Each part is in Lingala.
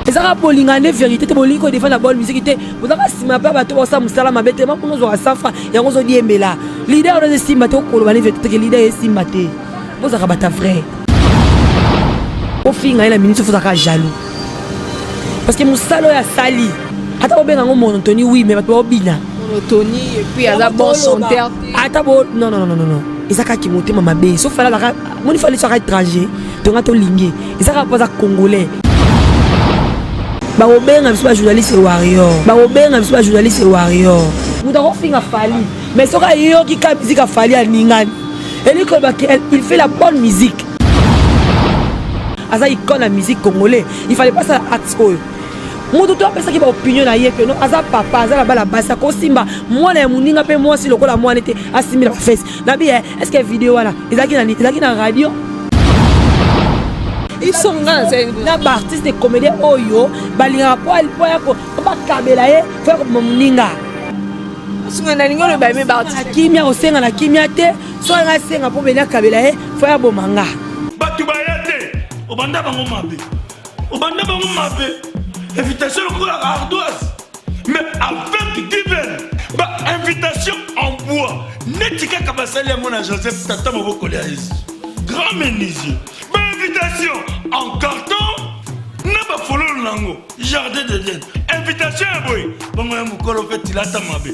Ezaka bolinga nde vérité te, bolingi kodefendre bonne musique te, bozaka nsima mpe bato basala mosala mabe te. Makono ozwaka 100 francs yango ozodiembela leader wana esimba te. Okoloba nde vérité te ke leader esimba te. Bozalaka bata vrai, ofinga ye na minute, ozalaka jaloux parce que mosala oyo asali, ata bobenga yango monotonie, oui, mais bato baobina. Monotonie, et puis aza bon chanteur. Ata bo non, non, non, non, non, eza kaka motema mabe. So Fally azalaka moni, Fally so aka étranger, tonga tolingi, eza kaka mpo aza congolais. Bakobenga biso bajournaliste warrior, bakobenga biso bajournaliste warrior. Moto akofinga Fally, mais soki ayoki ka musique a Fally, aningani. Elingi koloba il fait la bonne musique, aza icône ya musique congolais. Il fallait pas sala acte oyo. Moto to apesaki baopinion na ye ke no, aza papa, aza na bana basi, akosimba mwana ya moninga mpe mwasi lokola mwana te, asimbila bafesi na bi. Est ce que video wana ezalaki na ezalaki na radio? Na baartiste comédien oyo balingaka po ya bakabela ye, fo ya kobima moninga. Nalingi oloba me baartiste. Kimia, kosenga na kimia te. So nga asenga mpo beni akabela ye, fo ya boma nga. Bato baya te, obanda bango mabe, obanda bango mabe. Invitation lokola ardoise, mais avec Given, bainvitation en bois neti kaka basali yango na Joseph, tata mobokoli ya Yesu, grand menuisier. Bainvitation en carton na bafololo nango, jardin d'Eden. Invitation ya boye bongo ya mokolo mpe tilata mabe.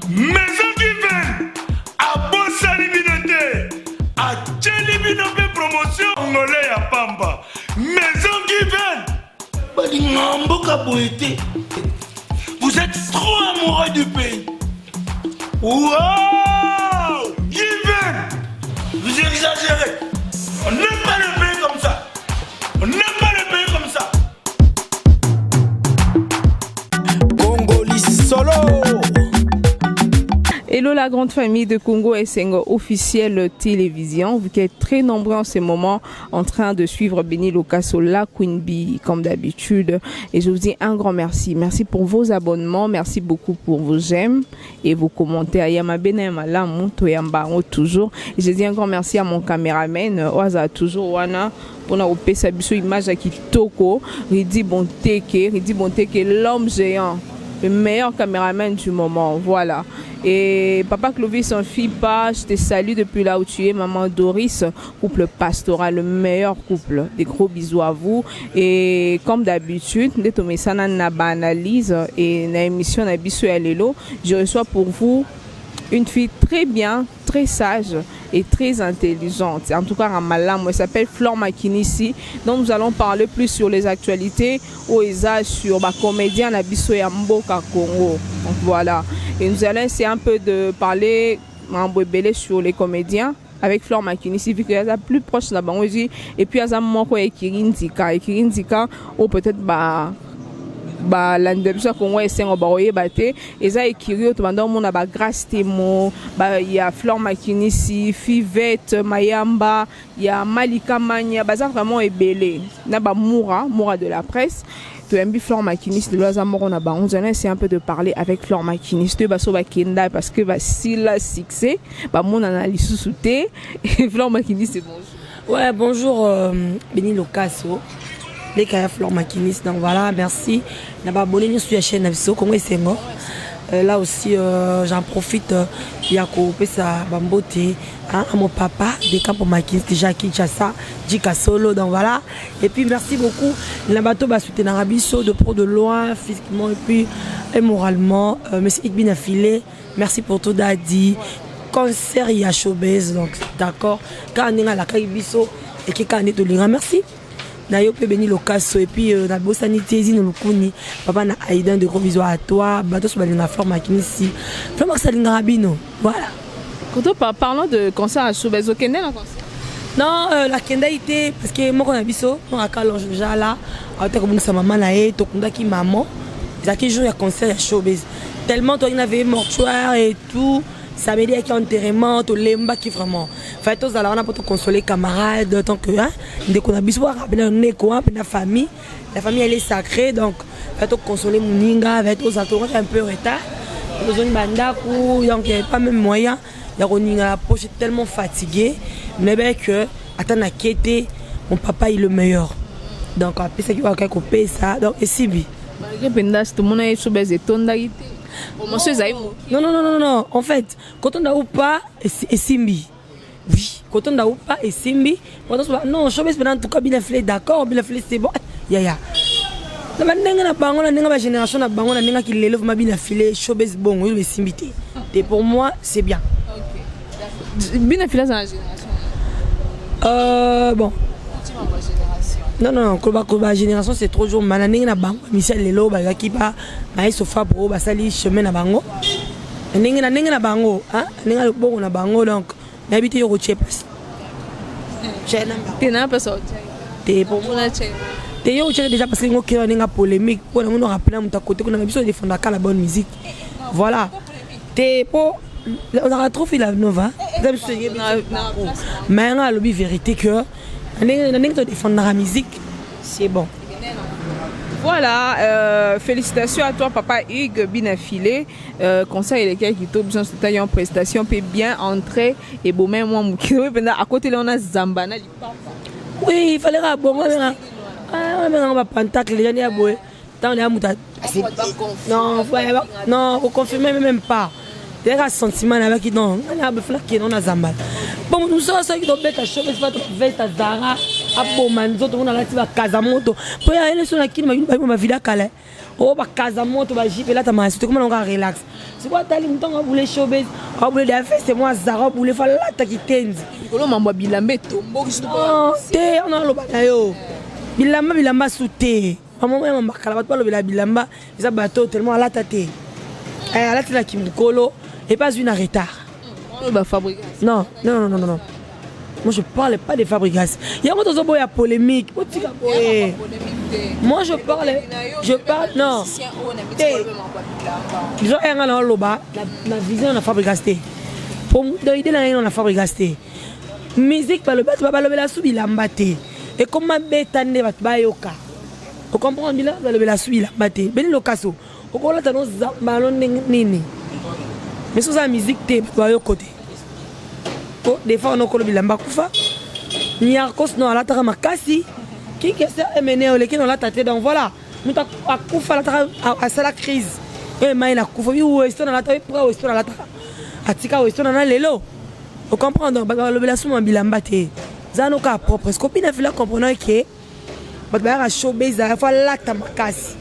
Maison Given abosani bino te, atieli bino mpe promotion ngole ya pamba. Maison Given balinga mboka boye te. Vous êtes trop amoureux du pays. Wow, Given, vous exagérez. On n'aime pas le pays comme ça, on n'aime pas le pays comme ça. Congoli solo. Hello la grande famille de Congo Esengo officiel télévision. Vous qui êtes très nombreux en ce moment en train de suivre Benny Locasso, la Queen Bee, comme d'habitude. Et je vous dis un grand merci. Merci pour vos abonnements. Merci beaucoup pour vos j'aime et vos commentaires. Yama bene malamu, toyamba toujours. Et je dis un grand merci à mon caméraman, Oaza toujours wana, mpona kopesa biso image ya kitoko, Ridi Bonteke, Ridi Bonteke, l'homme géant, le meilleur caméraman du moment. Voilà. Et papa Clovis en fit pas, je te salue depuis là où tu es, maman Doris, couple pastoral, le meilleur couple. Des gros bisous à vous. Et comme d'habitude, nde tomesana na ba analyse et na émission na biso ya lelo, je reçois pour vous une fille très bien, très sage et très intelligente. En tout cas, Ramalam, elle s'appelle Flore Makinisi. Donc nous allons parler plus sur les actualités oyo sur ba comédien na biso ya mboka Congo. Donc voilà. Et nous allons essayer un peu de parler en sur les comédiens avec Flore Makinisi, vu qu'elle est plus proche na bango et puis aza moko ekiri ndika, ekiri ndika ou peut-être ba balandi biso ya Kongo Esengo bakoyeba te. Eza ekiri oyo tobanda omona bagrâce Temo, ya Flore Makinisi, Fivete Mayamba, ya Malika Mania, baza vraiment ebele na bamoura moura de la presse. Toyambi Flore Makinisi lelo, aza moko na bango. Nous allons essayer un peu de parler avec Flore Makinisi, toyeba so bakenda parce que basila succès, bamonana lisusu te. Flore Makinisi, bonjour. Ouais, bonjour Béni Locasso, les Kaya Flore Makinis. Donc voilà, merci. Na abonné sur la chaîne na biso Congo Esengo. Là aussi j'en profite ya kopesa bambote, hein, à mon papa Decampo Makinis déjà à Kinshasa, Djika Solo. Donc voilà. Et puis merci beaucoup na bato ba soutenir biso de près, de loin, physiquement et puis et moralement. Monsieur Igbin Affilé, merci pour tout, Daddy. Concert ya showbiz, donc d'accord. Quand ndenge alakaki biso ekeka nde tolinga. Merci na yo mpe Beni Lokaso. Et puis nabosani te Ezino Lukuni, papa na Aïdan, de gros bisous à toi. Bato so balinga Flore Makinisi, Flore Makisi alingaka bino. Voilà. Koto, parlant de concert à showbiz, okende na concert? Non, nakendaki te parce que moko na biso moko alonge déjà là, auta kobongisa mama na ye, tokundaki mama, ezalaki jour ya concert ya showbiz. Tellement toyaki na veille mortuaire et tout, samedi yaki enterrement, tolembaki vraiment. Fallait tozala wana mpo toconsoler camarade tant que, hein, ndeko na biso kaka mpena ndeko wana mpena famille, la famille, elle est sacrée. Donc fallait toconsoler moninga, fallait tozala, tokaki un peu retard, tozongi bandako, donc il y avait pas même moyen ya koninga la poche, tellement fatigué. Mais que ata nakete, mon papa est le meilleur. Donc apesaki oyo akaki kopesa, donc esimbi. Malgré mpenza tomona ye showbuzz etondaki te, promotion ezali moke. Non, non, non, non, non, en fait, kotonda ou pas, esimbi. Oui, kotonda ou pas, esimbi. Non, showbuzz mpenza, en tout cas Bina File, d'accord, Bina File, c'est bon, yaya. Na bandenge na bango, na ndenge bagénération na bango, na ndenge akilelo, vraiment Bina File, showbuzz bongo oyo esimbi te te. Pour moi, c'est bien. Bina File aza na génération? Bon, non, non, koloba koloba génération, c'est trop jour. Ma na ndenge na bango, misia lelo bazalaki ba maestro Fabro, basali chemin na bango na ndenge na bango, ndenge lobongo na bango. Donc nayebi te yo kotie place. Te, na place. Te, pour te, yo otiaki déjà, parce que ngo kela ndenge polémique mpo nango no rappeler moto akote kuna. Biso défendaka la bonne musique, voilà. Te, mpo ozalaka trop fila nova eza biso, mais nga alobi vérité que na ndenge todéfendaka musique, c'est bon. Voilà, félicitations à toi, papa Hugues Binafilé. Conseil lesquels qui tombent besoin en prestation peut bien entrer et bon, même moi, à côté là, on a Zambana. Oui, il fallait bon, ah, ba pentacle déjà ni aboye. Tant on a muta. Non, non, on confirme même pas. Teka sentiment na baki, non, na befla ki non na Zambala. Bon, nous sommes ceux qui tobeta show, veste Zara, aboma nzoto mona alati bakaza moto mpo ya ele so na kini bavida kala oyo bakaza moto bajipe elata masi tokoma nango relax. Sikoyo atali moto ango abule showbuzz, abule da veste mwa Zara, abule fa alata kitendi. Likolo mambo ya bilamba etomboki. Te, ona aloba na yo bilamba, bilamba su te. Bamama ya mamakala, bato balobela bilamba eza bato tellement alata te, alati mokolo epe azwi na retard. Non, non, non, non, non, moi je parle pas de Fabrigas. Yango tozoboya polémique, otika boye. Moi je parle, non te, disons nga na oloba na vision na Fabrigas te, donc idée na ngai na Fabrigas te. Musique, bato balobela su bilamba te, ekoma beta nde bato bayoka, ocomprendre? Bilamba, balobela su bilamba te. Beni Lokaso, okolata no zamba no ndenge nini, mais so oza musique te, bato bayoko te. Po des fois onokolo bilamba kufa Niarkos no alataka makasi kikese emene oleki na olata te. Donc voilà, moto akufa alataka, asala crise oyo emai na kufa bi Weston alata oyo pra Weston alataka, atika Weston na lelo, ocomprendre? Bato balobela suma bilamba te, eza no kaka propre. Ce que Bina Fila comprendre ke bato bayaka showbuzz, faut alata makasi.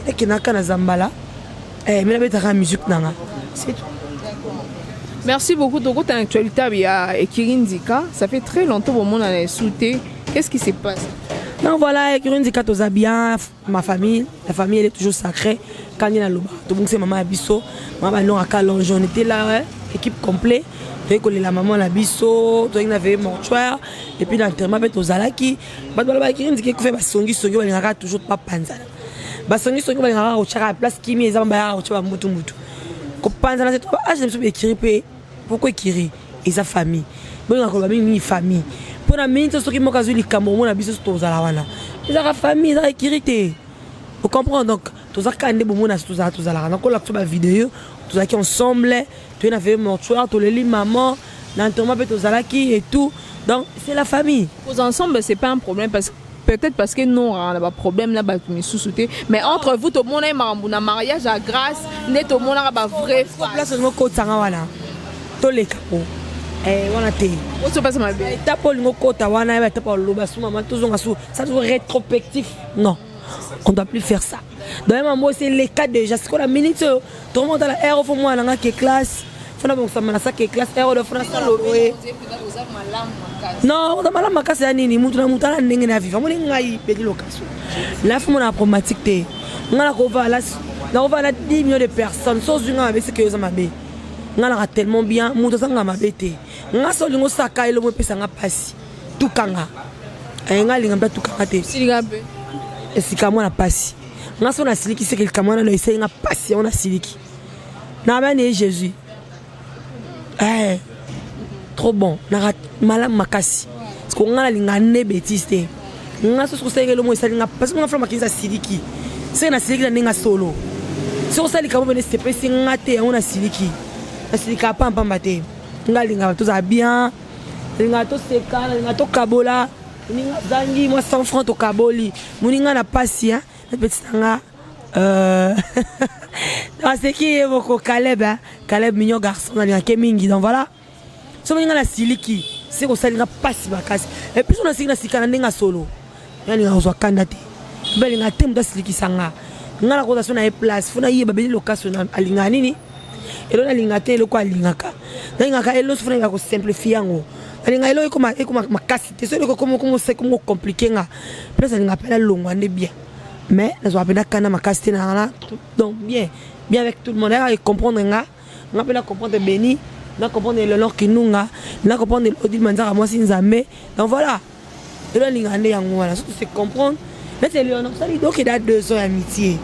Ekendaka na Zambala, mais nabetaka musique nanga, c'est tout. Merci beaucoup. Donc, en actualité, il y a Ekiri Ndika. Ça fait très longtemps que monde a sauté. Qu'est-ce qui se passe? Non, voilà, Ekiri Ndika, tout ça bien. Ma famille, la famille, elle est toujours sacrée. Quand il y a le tout c'est maman ya biso, maman non à Kalonge, on était là, ouais, équipe complète. Toyei la maman na biso, toyei na veillée mortuaire et puis l'enterrement mpe tozalaki. Bato balobaka Ekiri Ndika ekufa, basongisongi balingaka toujours bapanzana, basongisongi balingaka kotyaka place kimi eza, bayaka kotya bamutu-mutu kopanzana te. Age na biso ekiri mpe pourquoi ekiri eza famille, bolinga koloba mingimingi famille mpona mingi to soki moko azwi likambo, omona biso tozala wana, ezalaka famille, ezaka ekiri te, ocomprendre? Donc toza kaka nde bomona tozala, tozalaka nakolaka so bavideo, tozalaki ensemble, toye na veillée mortuaire, toleli maman, na enterrement mpe tozalaki et tout. Donc c'est la famille. Aux ensemble, c'est pas un problème, parce que peut-être parce que non, on a pas problème là, bato misusu te, mais entre vous, tout le monde makambo na mariage à Grâce nde tomonaka ba vrai. Place olingo okotanga wana, toleka po wana te. Osopasa mabe. Étape olingo okota wana, yeba étape oloba su mama, tozonga su ça toujours rétrospectif. Non, on doit plus faire ça. Donc mambo c'est le cas déjà. Sikoyo na minute oyo tokomota la aire, faut mwana nanga ke classe, fona bongosama na saki classe aire oyo, fona sala boye. Non, oza malamu makasi ya nini? Mutu na mutu ala ndenge na vivre. Amoni ngai Bedi Lokaso, lafi mona problématique te. Ngai nakovala na 10 millions de personnes, so ozwi ngai mabe, seke oza mabe. Ngai naka tellement bien, mutu azanga mabe te. Ngai so olingi osaka elongo, epesanga mpasi, tukanga ngai, alinga mpe atukanga te. Esika mwana mpasi, ngai so nasiliki, seke likambo wana no esali nga mpasi, yango nasiliki na bani ye Jésus. Trop bon, naka malamu makasi, parce que ngai nalinga nde bétise te. Ngai so soki osalaki elongo esali nga parce que nga Fla Makinisi asiliki, seke nasiliki na ndenge solo. Soki osali likambo pene esepesi nga te, yango nasiliki. Nasilikaka pampamba te. Ngai alingaka tozala bien, nalingaka toseka, nalingaka tokabola. Moninga azangi mwa 100 francs, tokaboli. Moninga na pasi, hein, petit na nga, aseki ye moko Caleb, hein? Caleb, mignon garçon, nalingaki mingi. Donc voilà, so moninga nasiliki, se kosalinga mpasi makasi. Et puis so nasiki, nasika na ndenge ya solo. Nalinga kozwa kanda te, mpe alinga te moto asilikisa nga. Nga nakoza so na ye place, fo nayeba Beni Lokaso alingaka nini. Elo nalinga te, eloko alingaka nalingaka elo, so fo nayeba kosimplifie yango. Nalinga elo ekoma makasi te. So eloko ekoma compliqué, nga place alinga mpe nalongwa nde bien. Mais nazwaka mpenza kanda makasi te na. Donc bien bien avec tout le monde, ayaka comprendre nga, nga mpe na comprendre Beni, na comprendre Eleonore Kinunga, na comprendre Odile Manzaka, mwasi Nzambe. Donc voilà, elo alingaka nde yango wana. Surtout se comprendre neti Eleonore, tosali dokeda 2 ans ya amitié,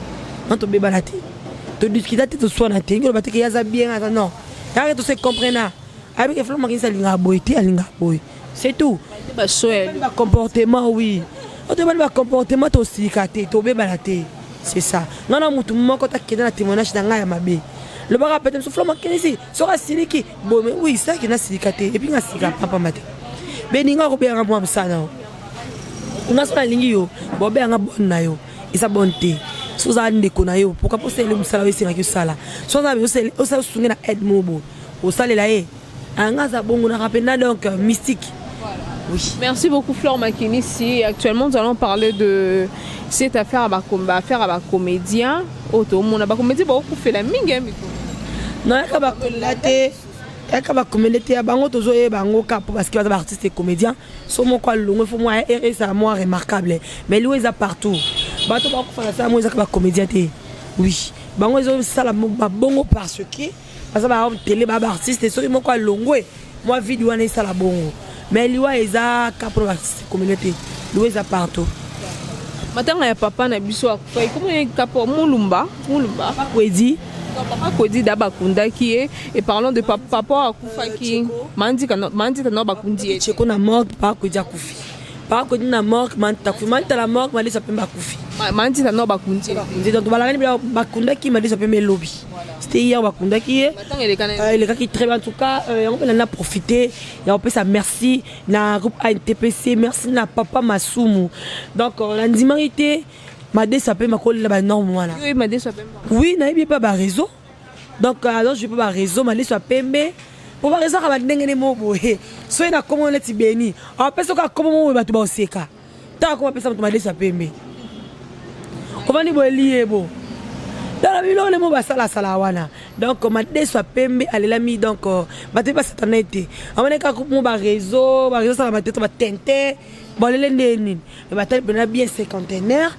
na tobebana te, todiscuta te, toswana te. Ngi oloba te ke ye aza bien, aza non, yaka tose comprena. Ayebi ke Flore Makinisi alingaka boye te, alingaka boye, c'est tout. Bacomportement, oui, otobani bacomportement, tosilika te, tobebana te, c'est ça. Ngai na mutu moko takende na témoignage na ngai ya mabe, lobaka pete mosu Flore Makinisi soki asiliki boye. Mais oui, saki nasilika te, et puis nga asilika pampamba te. Beninga kobeyanga mwa mosala yo, nga so nalingi yo, bobeyanga bonne na yo, eza bonne te. So ozala ndeko na yo, pourquoi posala mosala oyo esengaki osala? So osala, osunge na aide moko boye, osalela ye. Anga aza bongo naka mpenza, donc mystique, oui. Merci beaucoup, Flore Makinisi. Actuellement, nous allons parler de cette affaire à affaire à comédien. Oto mona ba comédien ba kufela mingi miko. Non, yaka bakolela te, yaka bacomédien te. Ya bango tozoyeba yango kaka mpo parce que baza baartiste et comédien. So moko alongo, ifo mwa eza mwa remarquable, mais liwa eza partout. Bato bakufa na sala mo, ezaka bacomédien te. Oui, bango ezosala babongo parce que baza batele, ba baartiste. Soki moko alongwe, mwa vide wana esala bongo. Mais liwa eza ka mpona baartiste comédien te, liwa eza partout. Matanga ya papa na biso akufaki, komo kapo Mulumba, Mulumba. Kwedi. Papa Kwedi da bakundaki ye. Et parlons de papa, papa akufaki, mandika mandika no bakundi ye. Cheko na morgue, papa Kwedi akufi. Papa Kwedi na morgue, manta akufi, manta na morgue, Malisa Pembe akufi. Mandika no bakundi ye. Bakundi, donc balakani bakundaki Malisa Pembe elobi, c'était hier bakundaki ye. Matanga elekana. Elekaki très bien en tout cas. Yango mpe nana profiter ya kopesa merci na groupe ANTPC, merci na papa Masumu. Donc nandimaki te Madesa mpe makolela banorme wana. Yo Madesa Pembe? Oui, nayebi mpe baréseau. Donc alors je mpe baréseau Madeso ya Pembe, po baréseau aka bandenge ne mo boye. Soki na kombo neti Beni, apesa oka kombo mo boye, bato baoseka. Ntango akoma apesa moto Madeso ya Pembe, ovandi boye liyebo tala biloko nde mo basalasala wana. Donc Madeso ya Pembe alelami. Donc bato basatana ete amoni kaka mo baréseau, baréseau asala bateto batente balele nde nini. Mais batali mpena bien cinquantenaire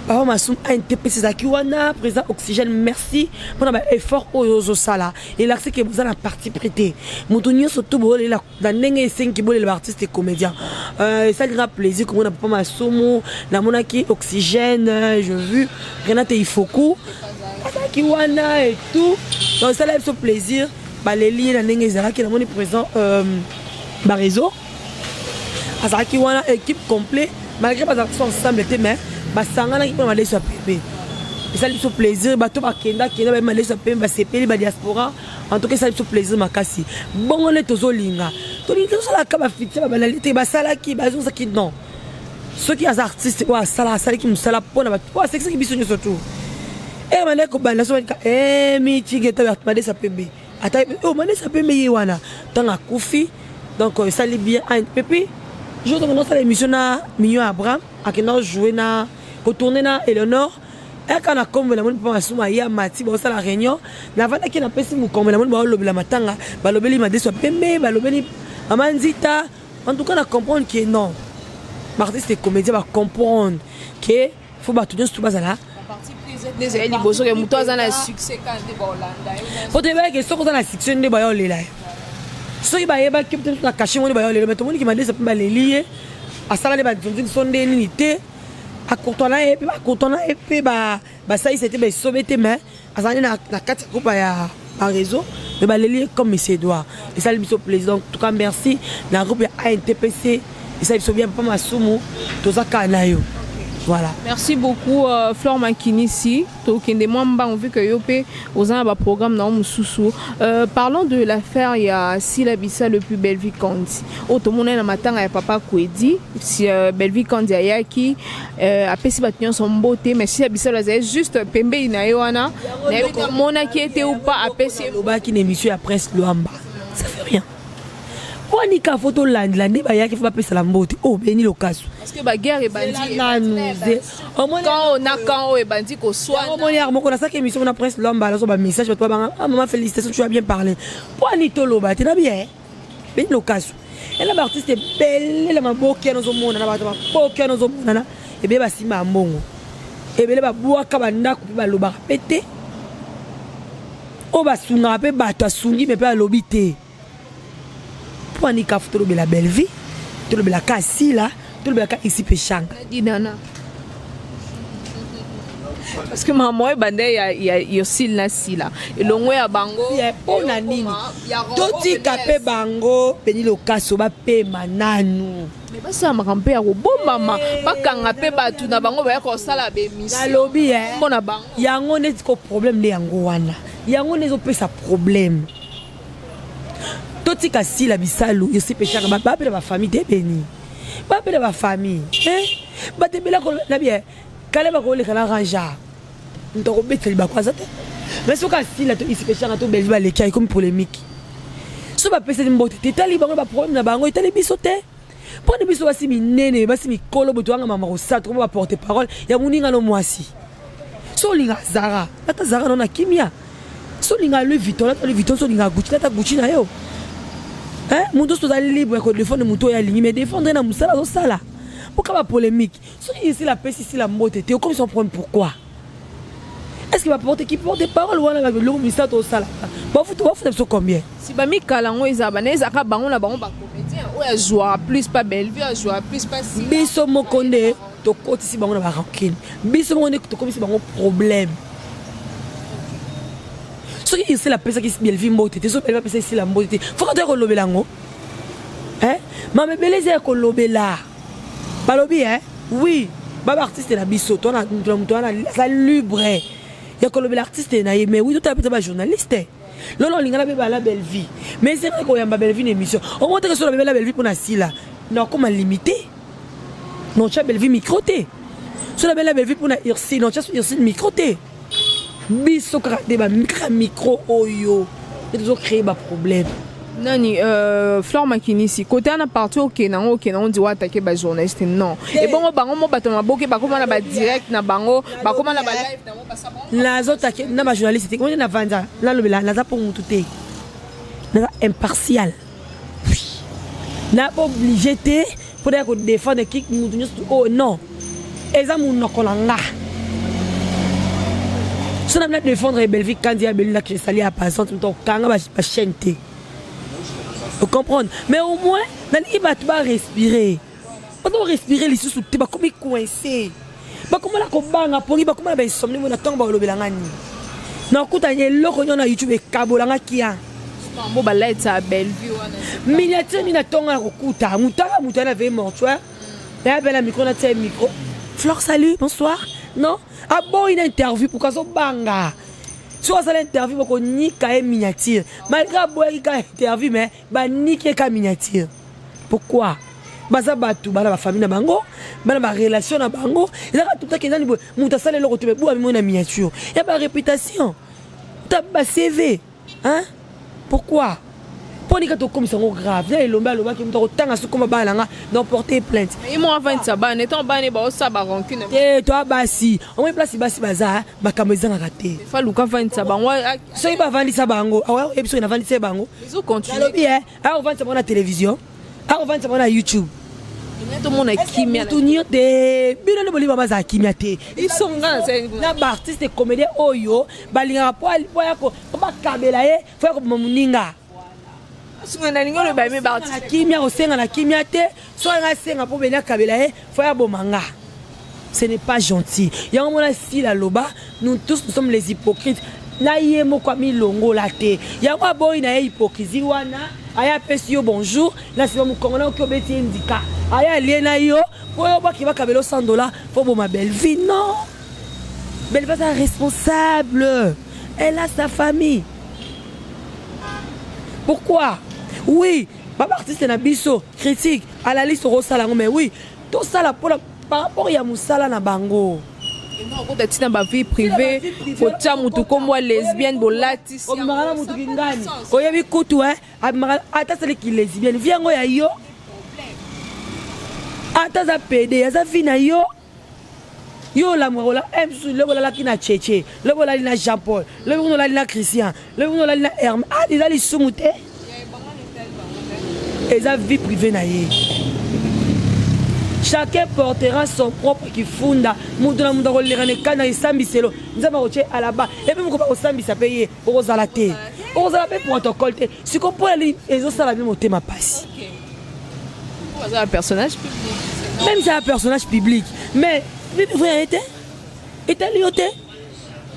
papa Masumu. ANTPC ezalaki wana, président Oxygène, merci mpona baeffort oyo ozosala. Elakisi ke boza na parti pris te. Moto nyonso to bolela na ndenge esengi bolela baartiste et comédien. Esalinga plaisir komona papa Masumu, namonaki Oxygène, je vu Renate Ifoku azalaki wana et tout. Donc esala biso plaisir, baleli ye na ndenge ezalaki. Namoni président baréseau azalaki wana, équipe complet, malgré bazalaki so ensemble te, mais basanganaki mpona Madeso ya Pembe. Esali biso plaisir, bato bakenda kenda bayebi Madeso ya Pembe, basepeli, badiaspora. En tout cas, esali biso plaisir makasi. Bongo nde tozolinga, tolingi tosalaka bafiti babanali te, basalaki bazozaki. Non, soki aza artiste oyo asala, asalaki mosala mpona bato oyo asekisaki biso nyonso tu. E bande kobanda so banika mitigeta Madesa Pembe, ata oyo Madesa Pembe ye wana ntango akufi. Donc esali bien. Et puis jour ntango nasala émission na Mignon Abraham, akenda jouer na kotourne na Éléonore, eka na kombo namoni mpa Masumu aya mati, baosala réunion. Navandaki, napesi mokombo, namoni baolobela matanga, balobeli Madeso ya Pembe, balobeli mama Nzita. En tout cas, na comprendre que non, baartiste et comédien bacomprendre que faut bato nyonso to bazala. Ezali liboso ke moto aza na succès kaka nde baolanda ye. Po toyebaki soki oza na succès nde baya olela yo. Soki bayebaki te na cachet ngo nde baya olela. Mais tomoniki Madesa mpe baleli ye, asala nde banzonzi so nde nini te, akourtois ye mpe, bakourtois ye mpe, basalisa te, baesobe te. Mais azali na kati ya groupe ya baréseau, mais baleli ye comme monsieur Edouard. Esali biso plaisir. Donc en tout cas, merci na groupe ya ANTPC, esali biso bien. Papa Masumu, toza kaka na yo. Voilà. Merci beaucoup, Flore Makinisi. Tokende mwa mbangu vu que yo mpe oza na baprogramme na yo mosusu. Parlons de l'affaire ya Sila Bisalu puis Bellevue Kandi, oyo tomona na matanga ya papa Kwedi. Si, Bellevue Kandi ayaki, apesi bato nyonso mbote, mais Sila Bisalu azali juste pembeni na ye wana. Nayebi te amonaki ete ou pas apesi. Alobaki na émission ya Prince Luamba, ça fait rien. Pwani ka fo tolandela nde bayaki, fo bapesala mbote oyo Beni Lokaso. Parce que baguerre ebandi. Nanu Quand na quand oyo ebandi koswana. Omoni yaka moko nasalaki émission na Prince Luamba, nazo bamessage, bato babanga: "Ah mama, félicitation, tu as bien parlé." Pwani toloba te na bien Beni Lokaso ena baartiste ebele na maboki wana ozomonana, bato maboki wana ozomonana ebele, basimba ya mbongo ebele, babwaka bandako mpe balobaka mpe te. Oyo basungaka mpe bato asungi me mpe alobi te. Mpo ani kafu tolobela Bellevue, tolobela ka Sila, tolobela ka isi Peshanga. Dinana, parce que mama oyo ebanda ya Yosile na Sila elongo ya bango. Mpo na nini totika mpe bango, Beni Lokaso, bapema nanu? Me basala makambo mpe ya kobombama, bakanga mpe bato na bango baya kosala baémission. Nalobi mpo na bango. Yango neti ko problème nde yango wana, yango nde ezopesa problème. Totika Sila Bisalu, Yosi Peshaka, bapela bafamille te. Beni, bapela bafamille, bato ebele na bien kale bakoleka na ranger, moto akobetela libako aza te. Mais soki asila to isi Peshaka to Belvi baleki, ekomi polémique. So bapeseli mbote te, etali bango, baproblème na bango, etali biso te. Mpona biso basi minene, basi mikolo boye, toyanga mama kosala tokoma baporte parole ya moninga no mwasi. So olinga Zara, ata Zara no na kimia. So olinga Louis Vuitton, lata Louis Vuitton. So olinga Gucci, lata Gucci na yo. Moto nyonso oza libre ya kodéfendre moto oyo alingi, mais défendre na mosala azosala. Mpoka bapolémique, soki esila apesi Sila mbote te, okomi son problème. Pourquoi est ce que baporte qui porte parole wana, biloko misala tosala, bafuta, bafuta biso combien? Si bamikala yango eza bana, ezalaka bango na bango bacomédien, oyo azwaka plus pa Bellevue, azwaka plus pa Sila. Biso moko nde tokotisi bango na barancune, biso moko nde tokomisi bango problème. Soki Isila apesaki Bellevue mbote te, soki Bellevue apesaki Sila mbote te, foka toya kolobela yango. Mama ebele eza ya kolobela. Balobi oui, ba baartiste na biso to na moto wana aza libre ya kolobela artiste na ye. Mais oui, totala mpenza bajournaliste lolo olinga na bebala Bellevue, mais ezali koyamba Bellevue na émission omo teke. So na bebela Bellevue mpo na Sila, nakoma limité, notya Bellevue micro te. So nabela Bellevue mpo na Ursile, notya Ursile micro te. Biso kaka te, kaka micro oyo nde tozocréer baproblème. Nani, Flore Makinisi, côté wana parti okende yango, okende yango, ndiwa atake bajournaliste non. Ebongo bango mo bato maboke bakóma na badirect na bango, bakóma na balive na bango, basa bango. Nazotake na bajournaliste te. Onde navanza nalobela, naza mpo mutu te, naza impartial, na obligé te mpo naya kodéfendre ki mutu nyonso oyo. Non, eza monoko na nga. So na bina défendre Bellevue Kandi ya Belinda, esali ya passante, moto okanga bachaîne te, ocomprendre. Mais au moins nalingi bato barespirer, bato barespirer lisusu te. Bakomi coincé, bakomona kobanga pongi, bakomona bainsomnie. Mo na ntongo balobelanga nini? Nakuta eloko nyonso na YouTube ekabolanga kia. Bango balaitisa Bellevue wana. Miniature nini na ntongo ya kokuta mutaka moto ana veille mortuaire, nayabela micro, natia ye micro: "Flore, salut, bonsoir." Non, aboyi na interview. Pourquoi azobanga? Soki asala interview, bakonika ye miniature. Malgré aboyaki ka interview, mais baniki ye ka miniature. Pourquoi? Baza bato bana bafamille na bango, bana barelation na bango. Ezaka tutaki ezani boye, moto asala eloko te, bua mimo na miniature ya baréputation ta baCV, hein? Pourquoi? Mpo nika tokomisa yango grave. Na elombe alobaki moto akotanga soki koma bana nanga donc porter plainte. Ye mo avandisa bana, etant bana baosala barancune. Te, toa basi omoi place basi baza, makambo ezangaka te. Fa luka avandisa bango. Soki bavandisa bango, oyebi soki navandisa ye bango. Ezocontinue. Nalobi e akovandisa bango na télévision, akovandisa bango na YouTube. Tomona kimia. Mutu nio te, bino nde bolima bazala kimia te. Biso nga na baartiste comédien oyo balingaka po ya po bakabela ye, fo ya koboma moninga. Sunga nalingi oloba me na baartiste. Kimia, kosenga na kimia te. So anga asenga mpo beni akabela ye, fo ya boma nga, ce n'est pas gentil. Yango mona Sila aloba: "Nous tous, nous sommes les hypocrites." Na ye moko amilongola te. Yango aboyi na ye hypocrisie wana. Aya apesi yo bonjour, na nsima mokongo na oki obeti ye ndika, aya alie na yo. Po yo baki bakabelo 100 $ faut boma Bellevue. Non. Bellevue aza responsable. Elle a sa famille. Pourquoi? Oui, ba artiste na biso critique à la liste okosala yango, mais oui, tosala mpona par rapport ya mosala na bango. Okota ntina ba vie privée, kotia motu kombo ya lesbienne, bolatisi. Obimaka na motu kingani, oyebi kutu abimaka ata asaliki lesbienne, vie yango ya yo, ata aza pédé, aza vie na yo. Yo olamuka kola mosusu, lobi olalaki na Cheche, lobi olali na Jean Paul, lobi kuna olali na Christian, lobi kuna olali na Herme. Ah, eza lisumu te, eza vie privée na ye. Chacun portera son propre kifunda. Moto na moto akoleka na ekanda esambiselo, Nzambe akotie alaba epe moko bakosambisa mpe ye okozala te, okozala mpe protocole te. Siko mpo ezosala bino motema pasi. Aza personnage public. Même ça, personnage public, mais vie privée ya ye te, etali yo te.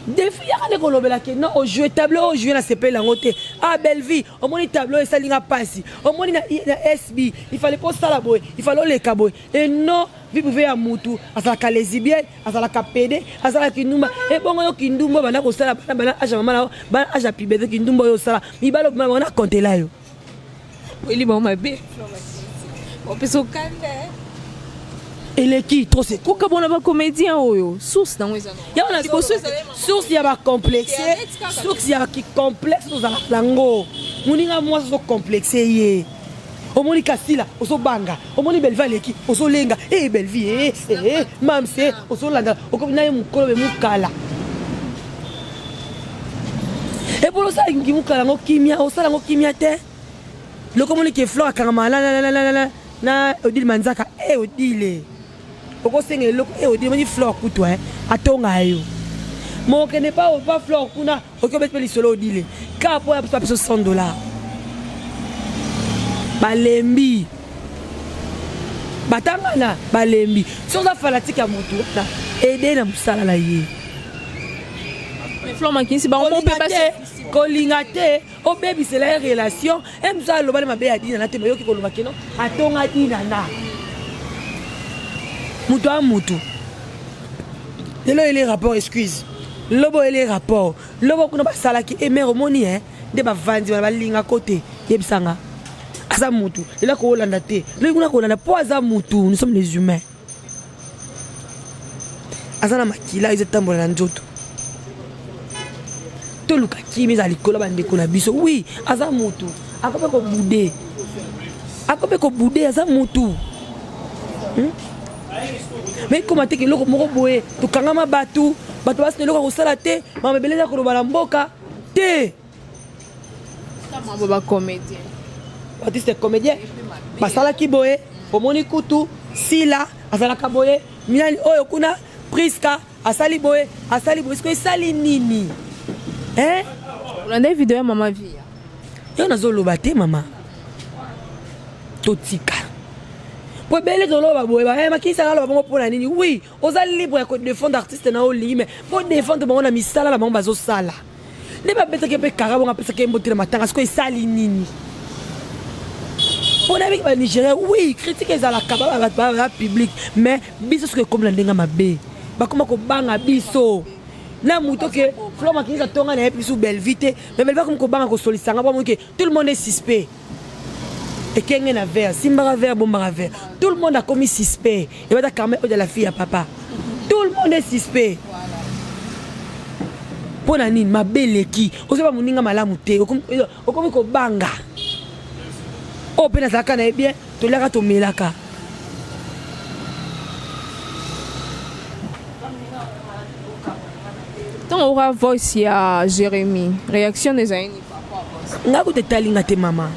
Défi yaka nde kolobela ke non, ojoue tableau, ojoue na sepeli yango te. Ah, Bellevue, omoni tableau esalinga mpasi, omoni na SB, il fallait mpo osala boye, il fallait oleka boye. Et non, vie privée ya mutu, azalaka lesbienne, azalaka pédé, azalaka kindumba. Ebongo yo kindumba banda kosala bana, bana âge ya mama na yo, bana âge ya puberté, kindumba oyo osala, mibali obima bango na kontela yo. Oyeli bango mabe, opesa okanda. Eleki trop, c'est kokabona bacomédien oyo, source nango eza yango na liboso ezali source ya bacomplexe, source ya kicomplexe tozalaka nango. Moninga mwasi ozocomplexe ye, omoni kasila ozobanga, omoni Belvi aleki ozolenga e Belvi e e mamse ozolanda, okomi na ye mokolo be mokala epona osalaki mokala yango kimia, osala yango kimia te. Loko omoni ke Flore akangama na na Odile Manzaka e Odile okosenga eloko e Odile, omoni Flore kutu atonga yo mokende pa pa Flore kuna, oki obeti mpe lisolo Odile kaka mpo ya biso 100 $. Balembi batangana, balembi. Soki oza fanatique ya motu wana, ede na mosala na ye. Flore Makinisi bango mpe. Kolinga te obebisela ye relation. E mosu alobali mabe ya Dinana te, mayoki koloba keno atonga Dinana. Moto a mutu lelo ele rapport, excuse, lobo ele rapport, lobo kuna basalaki emere, omoni e nde bavandi wana balingako te. Yebisanga, aza mutu lelo akoolanda te, lobi kuna kolanda mpo aza mutu. Nous sommes les humains, aza na makila ezotambola na nzoto. Toluka kimi eza likolo ya bandeko na biso. Oui, aza mutu, ako mpe kobude, ako mpe kobude, aza mutu, Mais ekóma teke eloko moko boye, tokangama bato, bato basi na eloko ya kosala te, makambo ebele eza koloba na mboka te. Mambo bacomédien. Artiste comédien basalaki boye, omoni kutu Sila azalaka boye, minani oyo kuna Priska asali boye, asali boye, siko esali nini, hein? Olanda video ya mama Via? Yo nazoloba te mama, totika po ebele toloba boye makisa naloba bongo mpona nini? Oui, oza libre ya kodéfendre artiste na yo olingi, mais mpo défendre bango na misala na bango bazosala nde babetaki mpe kara bongo, apesaki ye mbote na matanga, sikoyo esali nini? Mpo nayebiki Banigérien, oui, critique ezalaka ba public, mais biso soki ekomi na ndenge mabe, bakoma kobanga biso na moto ke Flore Makinisi atonga na ye biso Belvi te, mais Belvi akomi kobanga kosolisanga po amoki ke tout le monde est suspect. Ekenge na verre, simbaka verre, bombaka verre, tout le monde akomi suspect. Ebata Carmen oyo de la fille ya papa, tout le monde est suspect. Mpo na nini mabe eleki? Ozoba moninga malamu te, okomi kobanga. Oyo mpe nazalaka na ye bien, toliaka, tomelaka. Ntango oka voice ya Jérémie, réaction ezali nini? Ngai kuta etali nga te mama,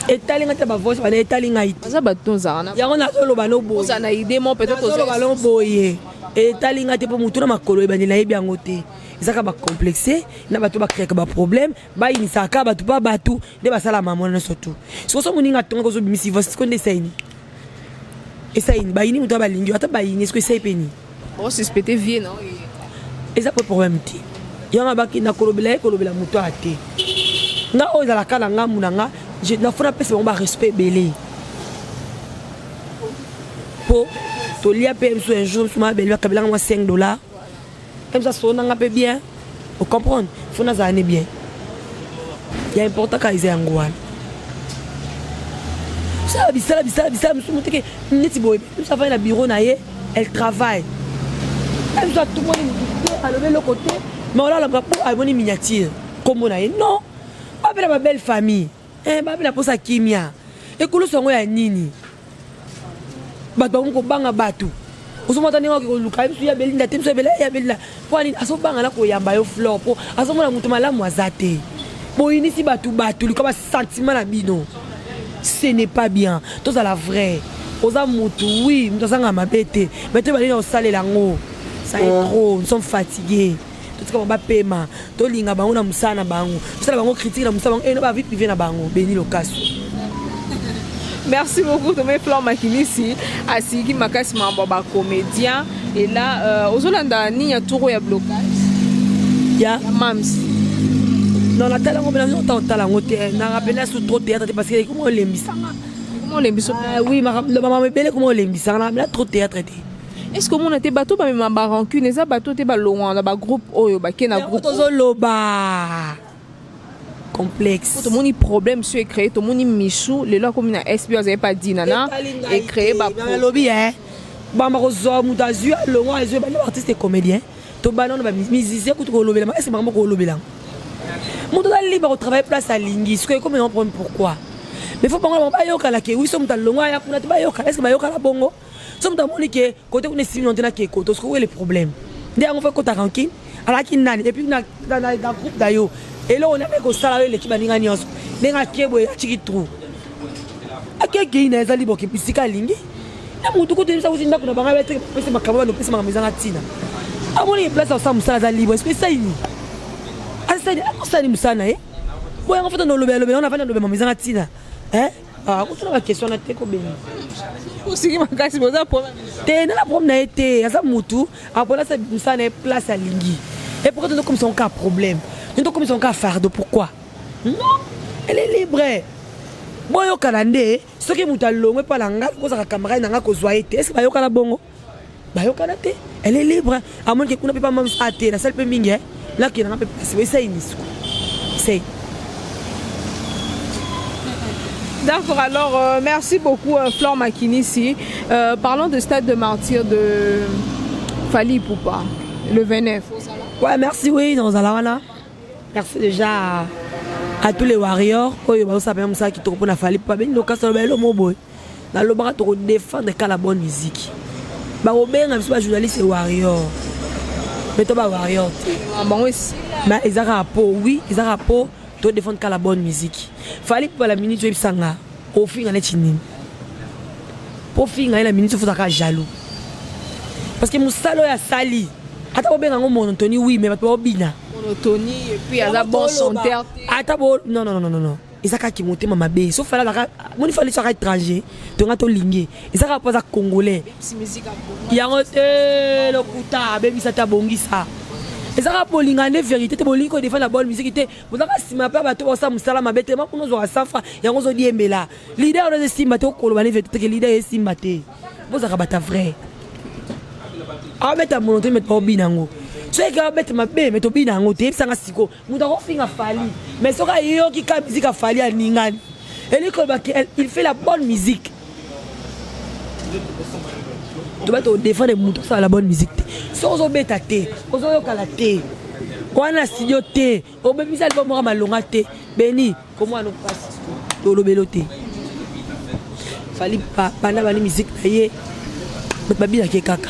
etali nga te. Bavoice bana etali ngai te. Aza bato ozala na yango nazoloba no boye. Ozala na idée mo peut-être. Nazoloba no boye, etali nga te, mpo motu na makolo ebandi nayebi yango te. Ezaka bacomplexe na bato bacréaka baproblème, bayinisaka bato mpa bato nde basala mamona nyonso tu. Siko so moninga atonga kozobimisi voice, siko nde esai nini? Esai nini? Bayini moto balingi ata bayini, siko esai mpe nini? Osuspecte vie na Eza mpe problème te. Yango abaki na kolobela ye, kolobela moto aya te. Nga oyo ezalaka na ngambu na nga, nafo napesa bango barespect ebele mpo Tolia mpe biso un jour, biso mabele bakabelanga mwa 5 $. Biso asonanga mpe bien, ocomprendre? Faut nazala ne bien. Ya important kaka eza yango wana. Sala bisala bisala bisala mosusu moteke neti boye. Biso afandi na bureau na ye, elle travaille. Biso atumoni motu te, alobi eloko te, mais olalaka mpo amoni miniature nkombo na ye. Non, babela babelle famille, babela mposa kimia. Ekulusu yango ya nini? Bato bakomi kobanga bato. Ozomata ndenge oke koluka ye biso ya Belinda te, biso ebele ya Belinda. Mpo anini azobanga na koyamba yo Flore? Mpo azomona moto malamu aza te. Boyinisi bato, bato lika basentiment na bino, ce n'est pas bien. Tozala vrai. Oza motu, oui, moto azanga mabe te, mais toyeba nini osalela yango. Ça est trop, nous sommes fatigués. Totika bango bapema. Tolinga bango na mosala na bango, tosala bango critique na mosala bango eno bavie privée na bango. Beni Lokaso. Merci beaucoup, Tomé Flore Makinisi. Asiki makasi mambo ba comédien. Et là, ozolanda nini ya tour ya blocage? Ya Ya Mams. Non, natala yango mpena nota otala yango te. Na rappele asu trop théâtre te, parce que ekoma olembisanga. Comment olembisa? Ah oui, makambo ebele koma olembisanga. Na rappele trop théâtre te. Est-ce que omona te bato bamema barancune? Eza bato te balongwa na bagroupe oyo bake na yango groupe. Tozoloba complexe. Tomoni problème so ecréé. Tomoni Michou lelo akomi na SB, azali pa Dinana, ecréé ba Nalobi e bamba kozwa moto azwi alongo, azwi bana baartiste comédien. Tobana wana bamusicien kutu kolobela. Est ce makambo kolobela, moto aza libre kotravaille place alingi. Sikoyo ekomi nango problème, pourquoi? Mais faut bango na bango bayokana ke wi, so moto alongo aya kuna te, bayokana. Est ce que bayokana bongo? So moto amoni ke kote kuna esimi te, nake koto. Sikoyo le problème nde yango, faut ekota rancune. Alaki nani? Et puis na groupe na yo, eloko nani kosala oyo eleki baninga nyonso? Ndenge ake boye, atiki trou, akekei na eza libre bisika alingi. Na motu kutu yebisa kuti ndako na bango pesa makambo bano, pesa makambo ezanga ntina. Amoni place asala mosala, aza libre. Eske esali asali, akosali mosala na ye boyango. Fota nolobela lobela wana, avandi alobela makambo ezanga ntina. Akotuna baquestion na te, kobenga. Osiki makasi, boza problème? Te, nana problème na ye te. Aza mutu apona asa mosala na ye place alingi. Et pourquoi tozokomisa ngo kaka problème? Tozokomisa ngo kaka fardeau, pourquoi? Non, elle est libre. Boyokana nde. Soki moto alongwe mpa na nga, kozaka camarade na nga, kozwa ye te. Est ce bayokana bongo? Bayokana te. Elle est libre. Amoni ke kuna mpe pamams a te, nasali mpe mingi, nakende nga mpe place. Esai nisiko esai. D'accord, alors merci beaucoup Flore Makinisi. Parlons de Stade de Martyr de Fally Ipupa, le 29. Ouais, merci, oui, dans wana. Merci déjà à tous les warriors oyo bazosala mpenza mosala kitoko mpona Fally Ipupa. Beni Lokasa loba elo mo boye, nalobaka tokodéfendre ka la bonne musique. Bakobenga biso bajournaliste warrior, mais to bawarrior te. Bango. Mais eza kaka po, oui, eza kaka po todéfendre ka la bonne musique. Fally Ipupa, la minute oyebisanga ofinga neti nini po finga ye na minute, ofutaka jaloux, parce que mosala oyo asali, ata bobenga yango monotonie, oui, mais bato baobina. Monotonie, et puis aza bon chanteur te. Ata bo, non, non, non, non, non, eza kaka motema mabe. So Fally azaka, moni Fally so aka étranger, tonga tolingi, eza kaka mpo aza congolais. Yango te lokuta abebisa te, abongisa. Eza kaka bolinga nde vérité te, bolingi kodefendre la bonne musique te. Bozaka nsima mpe bato basala mosala mabe te. Makuna ozwaka safa yango, ozodiembela leader wana esimba te. Okoloba ne vérité te ke leader esimba te. Bozalaka bata vrai. Abeta mono te, mais obina yango. Soki abeta mabe, mais tobina yango te. Yebisanga siko, moto akofinga Fally, mais soki ayoki ka musique afali, aningani. Elingi koloba il fait la bonne musique. Toba todefendre moto osala la bonne musique te. Soki ozobeta te, ozoyokala te wana studio te, obebisa album moko malonga te. Beni komwana mpasi, tolobelo te. Fally banda bani musique na ye, bato babinaki kaka,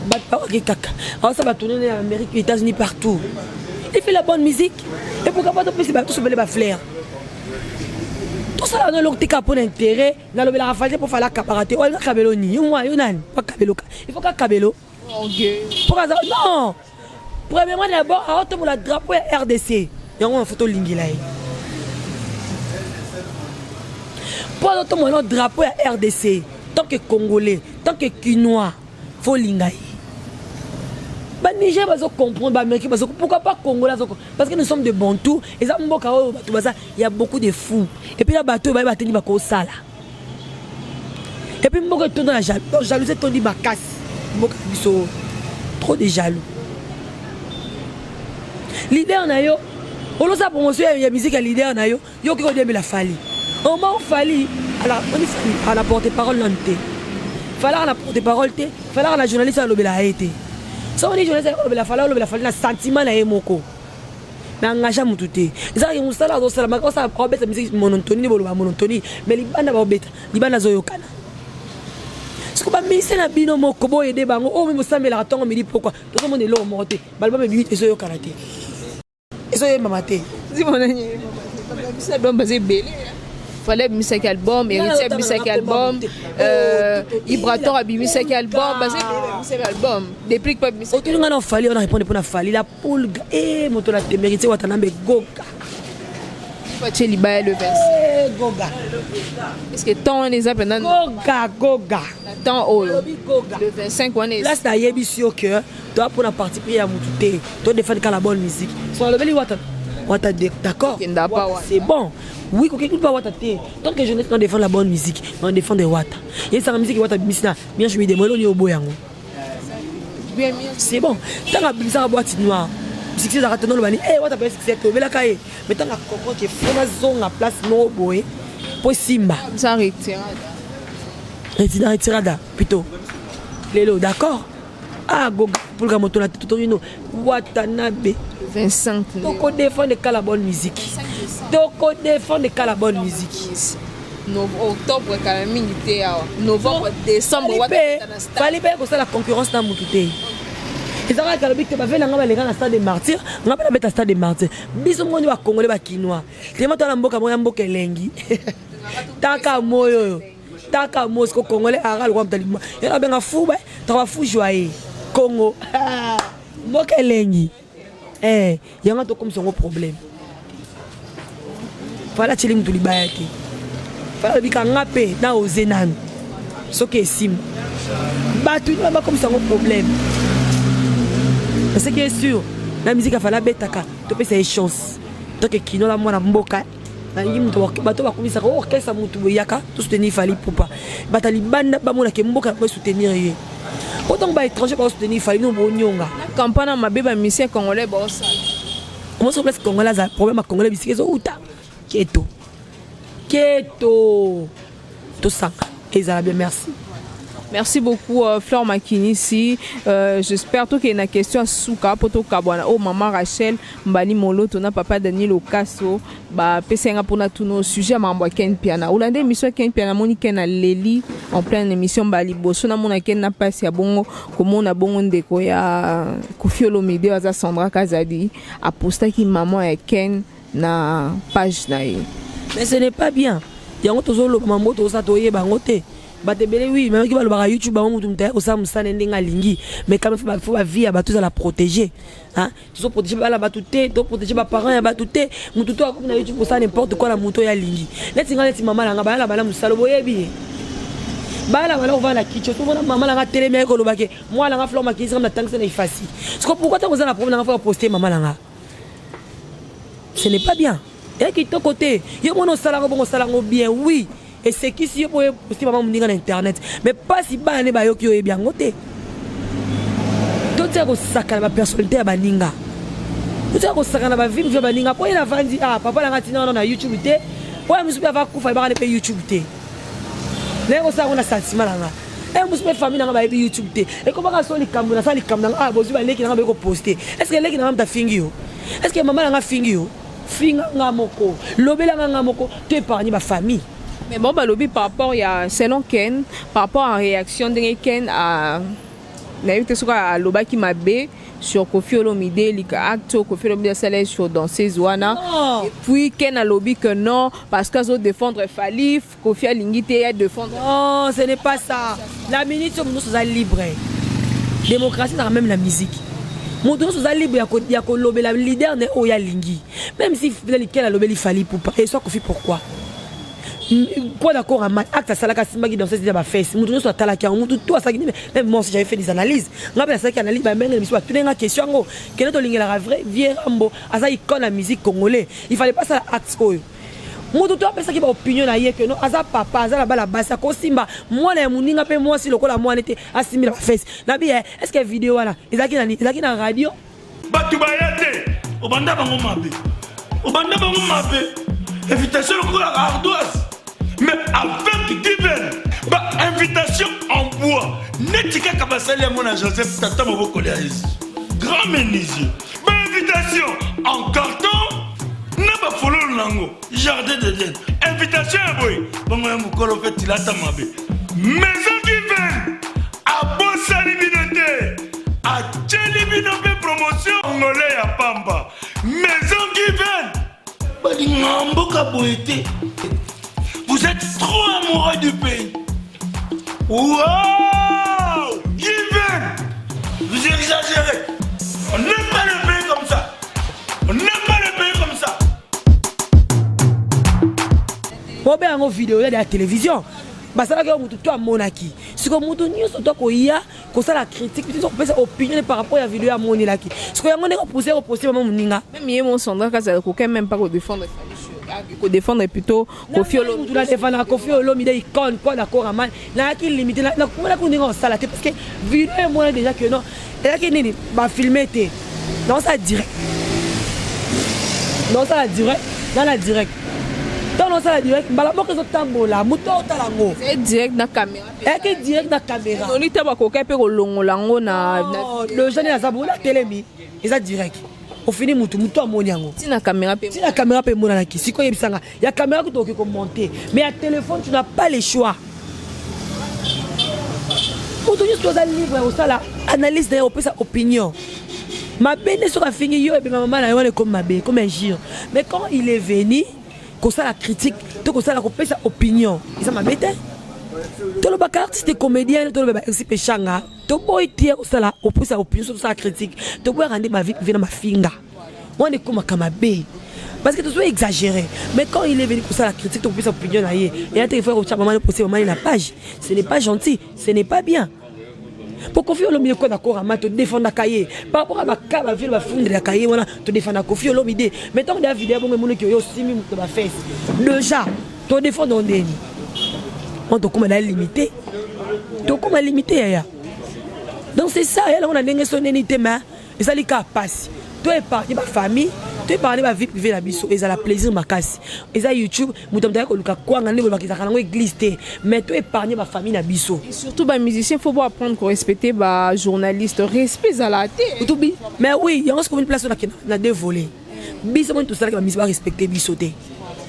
bato bakaki kaka. Aosala batourne na Amérique, États-Unis, partout. Il fait la bonne musique. Et pourquoi pas topesi bato sobele bafleur? Tosala no eloko te kaka mpo na intérêt. Nalobelaka Fally te mpo Fally akabaka te. Olinga kabelo nini? Yo mwa yo nani po akabelo? Il faut kakabelo mpo kaza. Non, premièrement, d'abord aotombola drapeau ya RDC. Yango na fo tolingela ye mpo azotombola no drapeau ya RDC. Tant que Congolais, tant que Kinois, faut linga ye. Baniger bazocomprendre, baaméricain bazo, pourquoi pas Congolais? Azo, parce que nous sommes de Bantou. Eza mboka oyo bato baza ya beaucoup de fous. Et puis na bato oyo bayeba teni bakosala. Et Et puis mboka etonda na jalousie, etondi makasi. Mboka na biso, trop de jaloux. Leader na yo olosala promotion ya musique ya leader na yo, yo okoki kodiembela Fally oma Fally. Alors oni Fally ana porte parole nanu te, Fally aka na porte parole te, Fally aka na journaliste alobela ye te. So oni journaliste olobela Fally, olobela Fally na sentiment na ye moko, na engage mutu te. Ezalaki mosala azosala, osala obeta musique monotonie nde boloba monotonie, mais libanda baobeta, libanda azoyokana. Siko baministre na bino moko boyede bango oyo mi bosambelaka ntongo, midi, pokwa, tozomona eloko moko te. Balbum ebimi, ezoyokana te, ezoyembama te. Biso album baza ebele. Fally abimisaki album, Héritier abimisaki album, Ibrator abimisaki album, baza ebele babimisaki album, Déplique mpe abimisaki. Otuni nga na Fally, wana répondre mpona Fally la pulga e moto na témérité Watanabe Goga. Atie libaya le 25. Goga. Est ce que temps wana eza mpenza? Goga, Goga. Na temps oyo, le 25 wana? Place nayebisi yo ke toa mpona parti pris ya motu te, todefendre kaka la bonne musique. So alobeli Wata, Wata, d'accord, c'est bon. Oui, koki kutu ba Wata te. Tant que jeunesse, on défend la bonne musique, on défend de Wata. Yesaka musique Wata bimisi na miange midemo, eloni oboya yango, c'est bon. Ntango abimisaka boîte noire, succès ezalaka te. Noloba ni e Wata mpe succès te, obelaka ye, mais ntango acomprendre ke faut nazonga place moko boye mpo esimba, retirada plutôt lelo, d'accord. Ah, Goga pulka moto na totorino Watanabe. 25. Tokodefendre ka la bonne musique, tokodefendre ka la bonne musique. Octobre kala mingi te awa, novembre, décembre. Fally mpe kosala concurrence na mutu te. Ezalaka kalobi te, bave nanga balenga na Stade de Martyr, nga mpe nabeta Stade de Martyr. Biso moko nde Bakongole, Bakinois, tema toala mboka moko ya mboka elengi. Taka moyo oyo, taka mo siko Congolais aka lokwa moto alima ye abenga fou ba taka bafu joye Congo, mboka elengi. Eh, yango tokomisa yango problème. Fally atieli mutu libaya te. Fally alobika nga mpe na oze nanu soki esimba, bato nini bakomisa yango problème? Mais ce qui est sûr, na musique afala abetaka, topesa ye chance. Toke kinola mwana mboka, nalingi moto bato bakomisaka orchestre motu boyaka tosoutenir Fally Ipupa. Bato ya libanda bamonake mboka yango esoutenir ye, po ntango baétranger bakosoutenir Fally, no bonyonga. Campagne na mabe bamusicien congolais baosala. Omoso place congolais aza problème ya congolais, bisika ezouta keto keto, tosanga ezala bien. Merci. Merci beaucoup, Flore Makinisi. J'espère que na question suka poto kabwana oh maman Rachel Mbali Moloto na papa Daniel Okaso ba pesenga pona tuno sujet mambo ya Ken Piana. Olande émission Ken Piana, moni Ken aleli en pleine émission. Bali boso na mona Ken na passe ya bongo komona bongo ndeko ya Koffi Olomide aza Sandra Kazadi apostaki maman ya Ken na page na ye. Mais ce n'est pas bien. Yango tozoloba mambo toza toyeba yango te. Bato ebele, oui, même balobaka YouTube bango, mutu mutu kosala mosala ndenge alingi, mais quand même faut bavie ya bato ezala protégé. Tozoprotéger bana bato te, toprotéger baparent ya bato te. Mutu to akomi na YouTube kosala n'importe quoi na moto oyo alingi. Neti nga, neti mama na nga, bayala bana mosala boyebi ye, bala bala kovanda na kicho, tomona mama na nga telemi aye kolobake mwana nga Flore Makinisi, nga natangisa na ifasi. Siko pourquoi ntango oza na problème na nga faut poster mama na nga? Ce n'est pas bien, eya kitoko te. Yo mona osalango bongo, osalango bien, oui, esekisi yo mpo poste mama moninga na internet, mais mpasi bana nde bayoki, oyebi yango te. Totika kosakana bapersonnalité ya baninga, totika kosakana bavie mosusu ya baninga. Mpo ye navandi, ah, papa nanga ntina wana na YouTube te, po ya mosusu mpe ava kufa ebaka nde mpe YouTube te. Naye kosala ngo na sentiment na nga, e mosusu mpe famille nanga bayebi YouTube te. Ekomaka so likambo nasala likambo nanga, ah, bozwi baleki nanga baye koposte. Est ce que leki nanga moto afingi yo? Est ce que mama nanga afingi yo? Finga nga moko, lobelanga nga moko, to épargne bafamille. Mais bon, balobi par rapport ya selon Ken, par rapport à réaction ndenge Ken a nayebi te soki alobaki mabe sur Koffi Olomide, lika acte oyo Koffi Olomide asala sur danseuse wana. Et puis Ken alobi que non, parce que azodéfendre Fally, Koffi alingi te ya défendre. Non, ce n'est pas ça. La minute oyo moto oza libre, démocratie ezaka même na musique, moto nyonso oza libre ya kolobela leader ne oyo alingi, même si Ken alobeli Fally Ipupa et soit Koffi. Pourquoi quoi? D'accord, acte asalaka, asimbaki danseuse ya bafese, moto nyonso atalaki yango, motu to asalaki. Même moi aussi, j'avais fait des analyses, nga mpe nasalaki analyse. Bamenge na biso batune nga question yango. Kende tolingelaka vrai vieux Rambo, aza icône ya musique congolais, il fallait pas sala acte oyo. Moto to apesaki ba opinion na ye que non, aza papa, aza na bana basi, akosimba mwana ya moninga mpe mwasi lokola mwana te asimbi na bafesi na bi. Est ce que video wana ezalaki na nini? Ezalaki na radio? Bato baya te, obanda bango mabe, obanda bango mabe. Invitation lokola ardoise, mais avec Given, ba invitation en bois neti kaka basali yango na Joseph, tata mobokoli ya Yesu, grand menuisier. Ba invitation en carton na bafololo nango, jardin d'Eden. Invitation ya boye bongo ya mokolo mpe tilata mabe. Maison Given abosani bino te, atieli bino mpe promotion ngole ya pamba. Maison Given balinga mboka boye te. Vous êtes trop amoureux du pays. Wow! Given, vous exagérez. On n'aime pas le pays comme ça, on n'aime pas le pays comme ça. Bobe yango video ya télévision basalaki yo, motu to amonaki. Sikoyo motu nyonso to akoya kosala critique, to kopesa opinion par rapport ya video amonelaki. Sikoyo yango ndenge opuse opose mama moninga. Même ye mo Sandra Kazala koka même pas kodéfendre, kodéfendre plutôt Kofi Olomide. Mutu nadefendaka Kofi Olomide, icône quoi, d'accord. Aman nayaki limité, nakomonaki ndenge osala te, parce que video emona déjà que non, ezalaki nini, bafilme te. Naosala direct, naosala direct na direct. Ntango naosala direct, mbala moko ezotambola, moto otala yango. Direct na caméra. Eyaki direct na caméra. Oli te, bakoka mpe kolongola yango na le jeune aza bongo, telemi, eza direct, ofini mutu amoni yango. Ntina caméra mpe. Ntina caméra mpe emonanaki. Sikoyo oyebisanga, ya caméra kutu okoki komonter, mais ya téléphone, tu n'as pas le choix. Moto nyonso aza libre ya kosala analyse na ye, kopesa opinion. Mabe nde soki afingi yo, ebema mama na yo, wana ekomi mabe, ekomi injure. Mais quand il est venu kosala critique to kosala kopesa opinion, eza mabe te. Tolobaka artiste comédien, toloba ba Exi Peshanga, toboyi te ya kosala kopesa opinion so tosala critique. Toboyaka nde bavie privée na mafinga, wana ekomaka mabe parce que tozo exagéré. Mais quand il est venu kosala critique to kopesa opinion na ye, eya te ifo kotia mama, poste mama na page. Ce n'est pas gentil, ce n'est pas bien. Po Kofi Olomide ko d'accord ama todefendaka ye par rapport à baka bavile bafundelaka ye, wana todefendaka Kofi Olomide. Mais ntango deya video bongo emoniki oyo osimi moto bafese, déjà todefendre ndeni wana tokóma na limité, tokóma limité yaya. Donc c'est ça, ya lango na ndenge so ndeni te, mais ezali kaka pasi. To épargne bafamille, to épargne bavie privée na biso, ezala plaisir makasi. Eza YouTube, moto moto ayaki koluka kwanga nde bolobaka, ezalaka nango église te, mais to épargne bafamille na biso. Et surtout bamusicien, faut bo apprendre korespecter bajournaliste. Respect ezala te. Otubi, mais oui, yango sikomi place oyo na deux volets. Biso moni tosalaki bamisi barespecte biso te.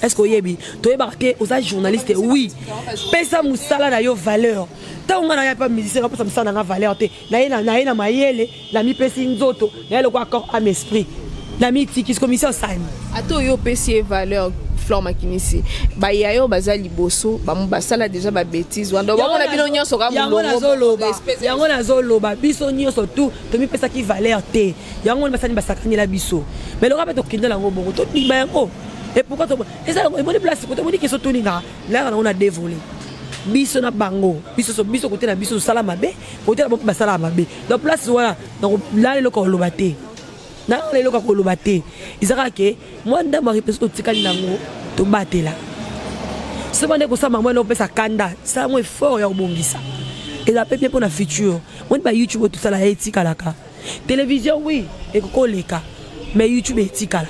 Est ce que oyebi, toyebaka te oza journaliste? Oui, pesa mosala na yo valeur. Ntango ngai naya pa musicien, napesa mosala na nga valeur te. Naye na mayele, namipesi nzoto, naye lokola corps, âme, esprit, namitiki. Siko mission osani. Ata oyo opesi ye valeur, Flore Makinisi, baya yo baza liboso, basala déjà babêtise wana, bamona bino nyonso kaka. Yango nazoloba, yango nazoloba, biso nyonso tu tomipesaki valeur te. Yango wana basani basakanela biso, mais loka mpe tokende yango bongo, tondima yango. Et pourquoi eza yango emoni place kote emoni keso toningaka layaka nango na dévolé biso na bango. Biso biso kote na biso tosala mabe, kote na bango mpe basalaka mabe. Donc place wana nakolala eloko ya koloba te, nalala eloko ya koloba te. Eza kaka ke mwa ndambo ya repression totikali nango, tobatela. Soki bande kosala mwana opesa kanda, sala mwa effort ya kobongisa, eza mpe bien mpona futur. Moni ba YouTube oyo tosala ya etikalaka. Télévision, oui, ekoki koleka, mais YouTube etikala,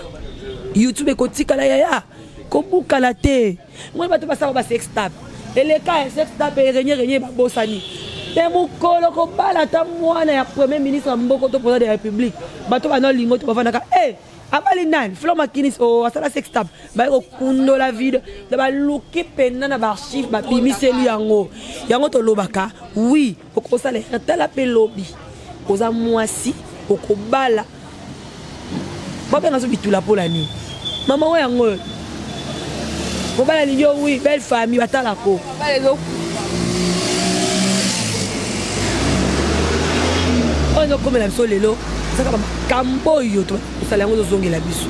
YouTube ekotikala yaya, kobukala te. Moni bato basala ba sextape, eleka sextape, erenye renye, babosani te. Mokolo kobala ata mwana ya premier ministre ya mboka to président de la République, bato banolingo to bavandaka e abali nani? Flor Makinis o asala sextape, baye kokundola video na baluki mpenza na baarchive, babimiseli yango. Yango tolobaka, oui, okosala tala mpe lobi oza mwasi, okobala, babenga so bitula mpola nini? Mama oyo yango oyo mobali alingi yo, oui, belle famille batalako. Oyo ezokomela biso lelo ezaka bamakambo oyo tosala, yango ezozongela biso.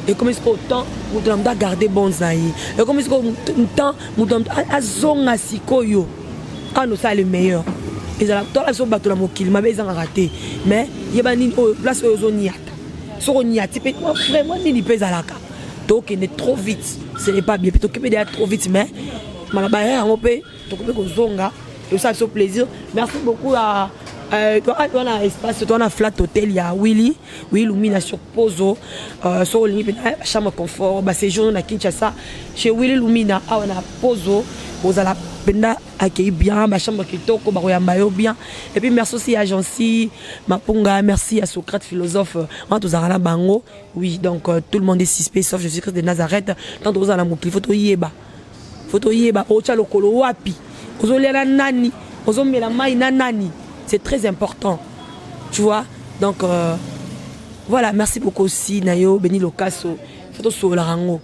Ekomi sikoyo temps moto na moto agarde bonze na ye. Ekomi sikoyo temps moto na moto azonga sikoyo ana osala le meilleur. Ezala tola biso bato na mokili, mabe ezangaka te, mais yeba nini oyo place oyo ozoniata. Soki oniati mpe vraiment nini mpe ezalaka. Tokende trop vite, ce n'est pas bien. Mpe tokende deya trop vite, mais malaba ya yango mpe tokoki kozonga, tosala biso plaisir. Merci beaucoup à toa na espace, toa na flat hotel ya Willy Willy Lumina sur Pozo. So olingi mpena chambre confort, baséjour na Kinshasa, chez Willy Lumina awa na Pozo, ozala mpenza accueilli bien, bachambre kitoko, bakoyamba yo bien. Et puis merci aussi à Jancy Mapunga, merci à Socrate philosophe, wana tozalaka na bango. Oui, donc tout le monde est suspect sauf Jésus Christ de Nazareth. Tant tozala na mokili, faut toyeba, faut toyeba otya lokolo wapi, ozolia na nani, ozomela mai na nani. C'est très important, tu vois. Donc voilà, merci beaucoup aussi na yo Beni Lokaso. Faut tosololaka yango.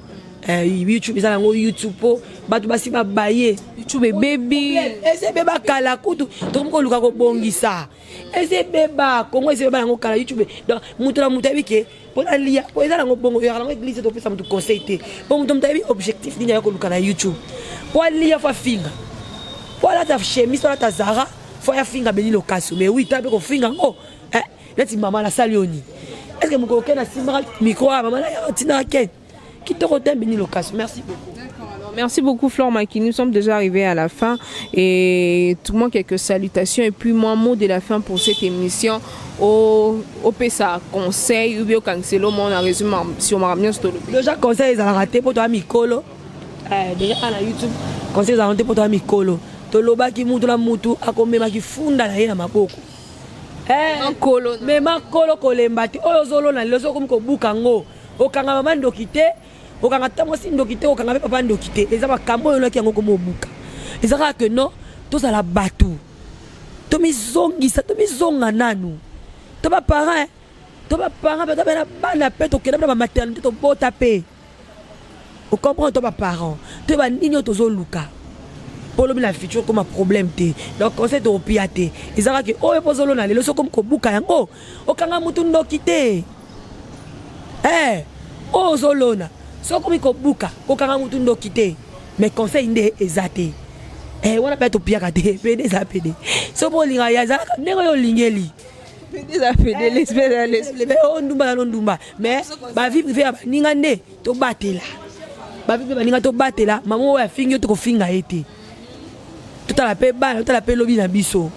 YouTube eza yango YouTube mpo bato basi babaye. YouTube ebebi. Eza ebeba kala kutu, tokomi koluka kobongisa. Eza ebeba, Kongo eza ebeba yango kala, YouTube. Donc moto na moto ayebi ke mpo nalia po eza nango bongo, oyaka nango église, topesa moto conseil te, mpo moto ayebi objectif nini aya koluka na YouTube. Mpo alia, faut afinga, mpo alata chemise, po alata Zara, faut afinga Beni Lokaso. Mais oui, ta mpe kofinga yango neti mama nasali yo nini? Est ce que mokolo ke nasimbaka micro ya mama natindaka ken kitoko te? Beni Lokaso, merci beaucoup. Merci beaucoup, Flore Maki. Nous sommes déjà arrivés à la fin et tout le monde, quelques salutations et puis moi, mot de la fin pour cette émission. Au opesa conseil ou bien cancelo mon résumé sur ma bien. Déjà, conseil ezalaka te mpo toya mikolo. Déjà na YouTube, conseil ezalaka te mpo toya mikolo. Tolobaki mutu na mutu akomemaki funda na ye na maboko. Nkolo. Mema nkolo, kolemba te. Oyo ozolona lelo, soki okomi kobuka yango, okanga mama ndoki te, okanga ta mwasi ndoki te, okanga mpe papa ndoki te. Eza makambo oyo olaki yango komi obuka. Eza kaka ke non, tozala bato, tomizongisa, tomizonga nanu to baparent, to baparent mpe tobe na bana mpe tokenda mpe na bamaternité, tobota mpe ocomprendre. To baparent, toyeba nini oyo tozoluka mpo olobi na futur koma problème te. Donc conseil tokopia te, eza kaka oyo mpo ozolona lelo, soki okomi kobuka yango, okanga mutu ndoki te. Oyo ozolona, soki okomi kobuka, kokanga mutu ndoki te. Mais conseil nde eza te. Wana mpe topiaka te. Pede eza pede, soki mpo olingaka ya ezalaka ndenge oyo olingeli. Oyo ndumba nano ndumba, mais bavie privée ya baninga nde tobatela, bavie mpe baninga tobatela. Mama oyo afingi yo, tokofinga ye te. Totala mpe bana, totala mpe lobi na biso.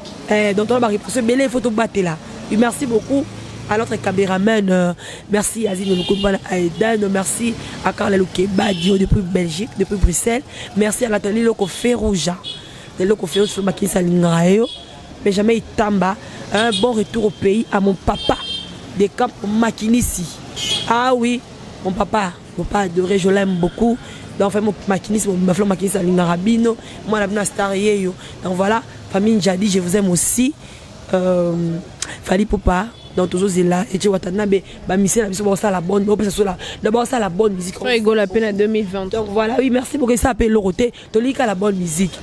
Donc tona baréponse ebele, il faut tobatela. Merci beaucoup à notre caméraman, merci Azine Lukumbana Aedan, merci à Carla Lukebadio depuis Belgique, depuis Bruxelles, merci à Nathalie Loko Ferrouja, Loko Ferrouja Makisa Lingayo, Benjamin Itamba, un bon retour au pays à mon papa de Camp Makinisi. Ah oui, mon papa adoré, je l'aime beaucoup. Donc, mon Makinisi, mon Flore Makinisi Lingarabino, moi la star yeyo. Donc voilà, famille Njadi, je vous aime aussi. Fally Ipupa, donc tozozela Etje Watanabe, bamusicien na biso baosala bonne, bopesa so baosala bonne musique. Egola mpe na 2020. Donc voilà, oui, merci beaucoup. Esa mpe eloko te, tolika la bonne musique.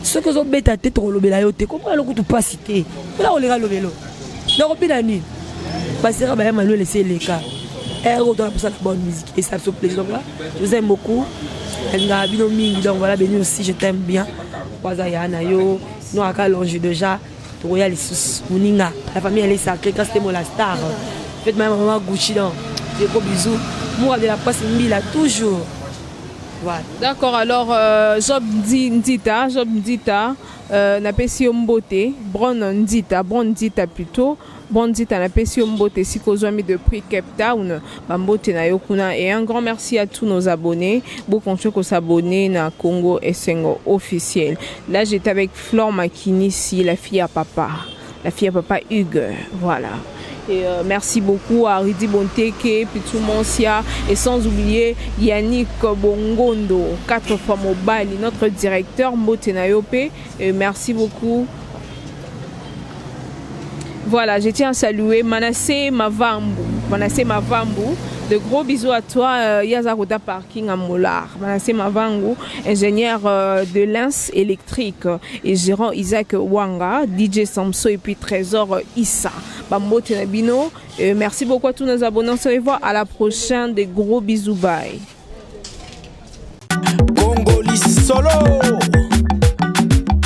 Soki ozobeta te, tokolobela yo te. Komona lokutu mpasi te, mpona kolinga lobelo nakopina nini basera baya Manuel esi eleka ere otona mposa la bonne musique et ça biso plaisir. Donc là, je vous aime beaucoup, nalingaka bino mingi. Donc voilà, Beni aussi, je t'aime bien. Waza ya na yo no aka longe déjà, tokoya lisusu moninga. La famille, elle est sacrée. Grâce te la star, faites ma maman Gucci. Donc des gros bisous, Moura de la presse, Mbila toujours. Voilà. D'accord, alors Job Ndita, Job Ndita, napesi yo mbote, Bron Ndita, Bron Ndita plutôt. Bon Ndita, napesi yo mbote esika ozwami depuis Cape Town. Bambote na yo kuna et un grand merci à tous nos abonnés. Bo continuer ko s'abonner na Congo Esengo officiel. Là, j'étais avec Flore Makinisi, la fille à papa. La fille à papa Hugues. Voilà. Et merci beaucoup à Ridi Bonteke, Pitou Monsia et sans oublier Yannick Bongondo, quatre fois Mobali, notre directeur mbote na yo pe. Et merci beaucoup. Voilà, je tiens à saluer Manassé Mavambu. Manassé Mavambu, de gros bisous à toi, Yazakota Parking à Mollard. Manassé Mavangu, ingénieur de l'INS électrique et gérant Isaac Wanga, DJ Samso et puis Trésor Issa. Bambote na bino. Merci beaucoup à tous nos abonnés. On se revoit à la prochaine. Des gros bisous. Bye. Congoli solo.